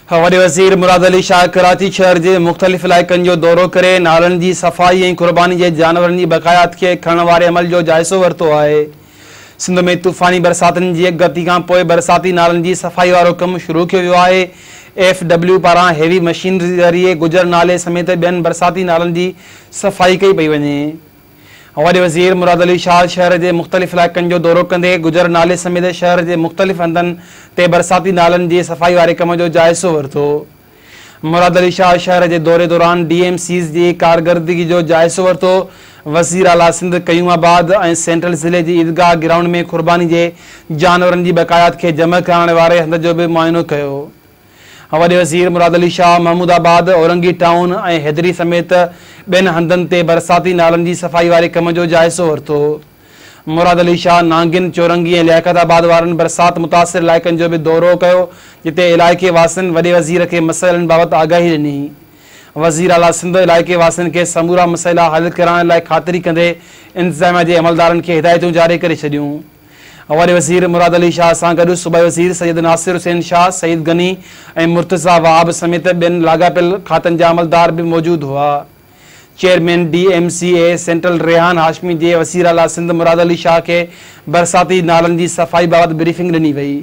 وڏي وزير مراد علي شاهه ڪراچي شهر جي مختلف علائقن جو دورو ڪري نالن جي صفائي ۽ قرباني جي جانورن جي بقايات کي کڻڻ واري عمل جو جائزو ورتو آهي. سنڌ ۾ طوفاني برساتن جي اڳڪٿي کان پوء برساتي نالن جي صفائي وارو ڪم شروع ڪيو ويو آهي. ايف ڊبليو پاران هيوي مشينري ذريعي گجر نالي سميت ٻين برساتي نالن جي صفائي ڪئي پئي وڃي. وڏي وزير مراد علي شاهه شهر جي مختلف علائقن جو دورو ڪندي گجر نالي سميت شهر جي مختلف هنڌن تي برساتي نالن جي صفائي واري ڪم جو جائزو ورتو. مراد علي شاهه شهر جي دوري دوران ڊي ايم سيز جي ڪارگردگي جو جائزو ورتو. وزيراعليٰ سنڌ قيوم آباد ۽ سينٽرل ضلعي جي عيدگاهه گرائونڊ ۾ قرباني جي جانورن جي بقايات کي جمع ڪرائڻ واري هنڌ جو به معائنو ڪيو. وڏي وزير مراد علي شاهه محمود آباد، اورنگي ٽائون ۽ حيدري سميت ٻين هنڌن تي برساتي نالن جي صفائي واري ڪم جو جائزو ورتو. مراد علي شاهه نانگن، چورنگي ۽ لياقت آباد وارن برسات متاثر علائقن جو به دورو ڪيو جتي علائقي واسين وڏي وزير کي مسئلن بابت آگاهي ڏني. وزيراعليٰ سنڌ علائقي واسين کي سمورا مسئلا حل ڪرائڻ لاء خاطري ڪندي انتظاميا جي عملدارن کي هدايتون جاري ڪري ڇڏيون. وڏي وزير مراد علي شاهه سان گڏ صوبائي وزير سيد ناصر حسين شاهه، سعيد غني ۽ مرتضيٰ وهاب سميت ٻين لاڳاپيل کاتن جا عملدار به موجود هئا. Chairman D M C A central Rehan Hashmi جي وزيراعليٰ سنڌ مراد علي شاهه کي برساتي نالن جي صفائي بابت بريفنگ ڏني وئي.